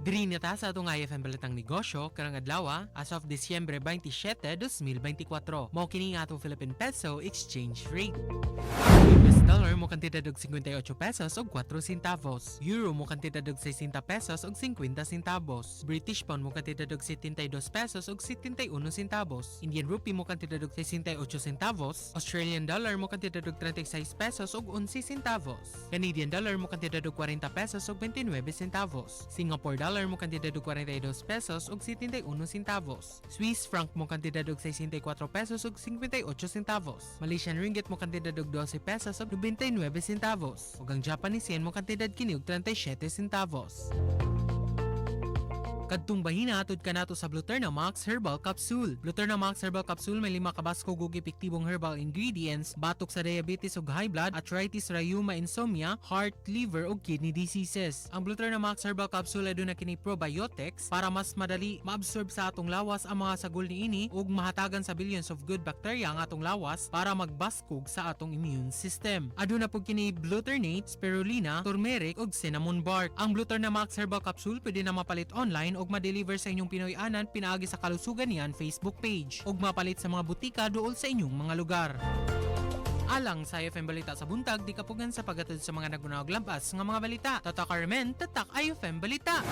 Diri na ta sa atong IFM Balitang Negosyo karong adlaw as of Disyembre 27, 2024. Mao kini ang atong Philippine Peso exchange rate. US dollar mo kantidad og 58 pesos og 4 centavos. Euro mo kantidad og 60 pesos og 50 centavos. British pound mo kantidad og 72 pesos og 71 centavos. Indian rupee mo kantidad og 68 centavos. Australian dollar mo kantidad og 36 pesos og 11 centavos. Canadian dollar mo kantidad og 40 pesos og 29 centavos. Singapore dollar mo kantidad og 42 pesos og 71 centavos. Swiss franc mo kantidad og 64 pesos og 58 centavos. Malaysian ringgit mo kantidad og 12 pesos og 99 centavos. Ug ang Japanese yen mo kantidad kini og 37 centavos. Kadtong bahina, atud kanato sa Bluterna Max Herbal Capsule. Bluterna Max Herbal Capsule may lima ka baskog ug epektibong herbal ingredients batok sa diabetes ug high blood, arthritis, rheuma, insomnia, heart, liver ug kidney diseases. Ang Bluterna Max Herbal Capsule aduna kini probiotics para mas madali maabsorb sa atong lawas ang mga sagol niini ug mahatagan sa billions of good bacteria ang atong lawas para magbaskog sa atong immune system. Aduna pud kini Bluternate, spirulina, turmeric ug cinnamon bark. Ang Bluterna Max Herbal Capsule pwede na mapalit online ug ma-deliver sa inyong Pinoy anan pinaagi sa Kalusugan Niyan Facebook page ug mapalit sa mga butika duol sa inyong mga lugar. Alang sa IFM Balita sa Buntag, di kapugan sa pagatod sa mga nagunawag lampas nga mga balita. Tatak Carmen, Tatak IFM Balita.